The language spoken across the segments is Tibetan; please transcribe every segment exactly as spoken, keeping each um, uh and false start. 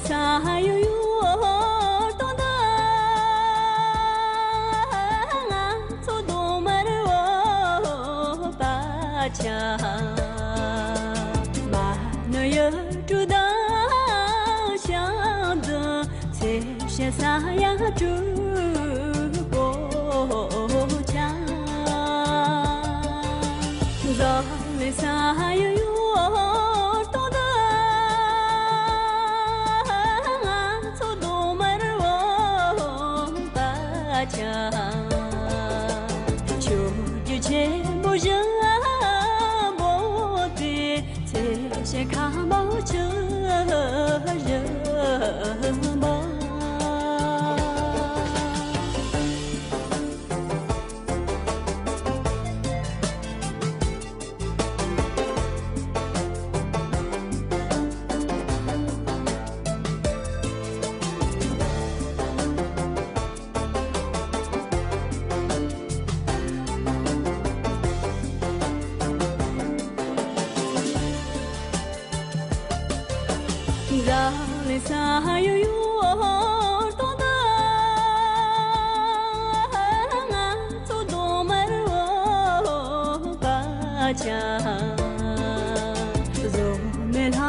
ས་ཡོ་ཡོ་སྟོང་དང་ང་ཚོ་གདོང་དམར་འོད་པ་ཆགས། མ་ཎི་ཡ་གྲུ་དང་ཤིང་དུ་ཚེ་ཞིག་ས་ཡ་གྲུ་པོ་ཆགས། འཛམ་གླིང་ས་ཡོ་ཡོ་སྟོང་དང་ང་ཚོ་གདོང་དམར་འོད་པ་ཆགས། ཆོས་བརྒྱུད་ཆེན་པོ་བཞི་པོ་དེ་ཚེ་ཞིག་ཁ་མོ་ཆུ་བཞི་པོ། འཛམ་གླིང་ས་ཡོ་ཡོ་སྟོང་དང་ང་ཚོ་གདོང་དམར་འོད་པ་ཆགས། བཟོ་མེད་ལྷ་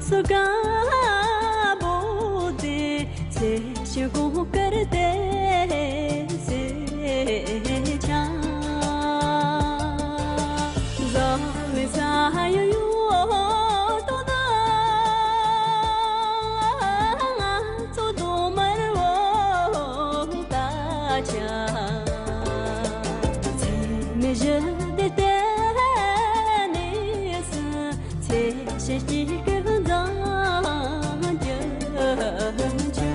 སོ་དཀར་པོ་དེ་ཚེ་ཞིག་གོང་དཀར་ཏེ་ཟེར་ཆགས། འཛམ་གླིང་ས་ཡོ་ཡོ་སྟོང་དང་ང་ཚོ་གདོང་དམར་འོད་པ་ཆགས། ཚེ་མེད་བཞི་དེ་བརྟེན་ནས་སུ། ཚེ་ཞིག་གཅིག་གི་འཛམ་གྱི་ཆུ།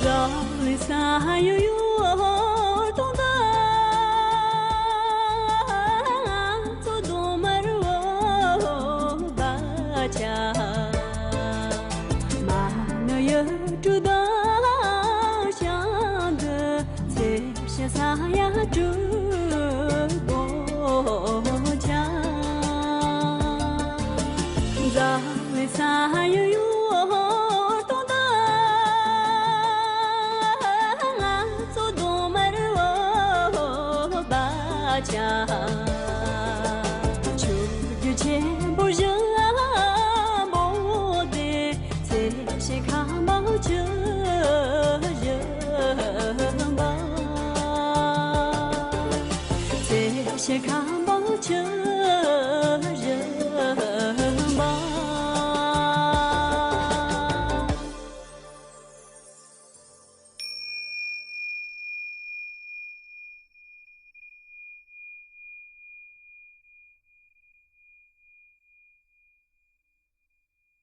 འཛམ་གླིང་ས་ཡོ་ཡོ་སྟོང་དང་ང་ཚོ་གདོང་དམར་འོད་པ་ཆགས། མ་ཎི་ཡ་གྲུ་དང་ཤིང་དུ་ཚེ་ཞིག་ས་ཡ་གྲུ་པོ་ཆགས། འཛམ་གླིང་ས་ཡོ་ཡོ་སྟོང་དང་ང་ཚོ་གདོང་དམར་འོད་པ་ཆགས།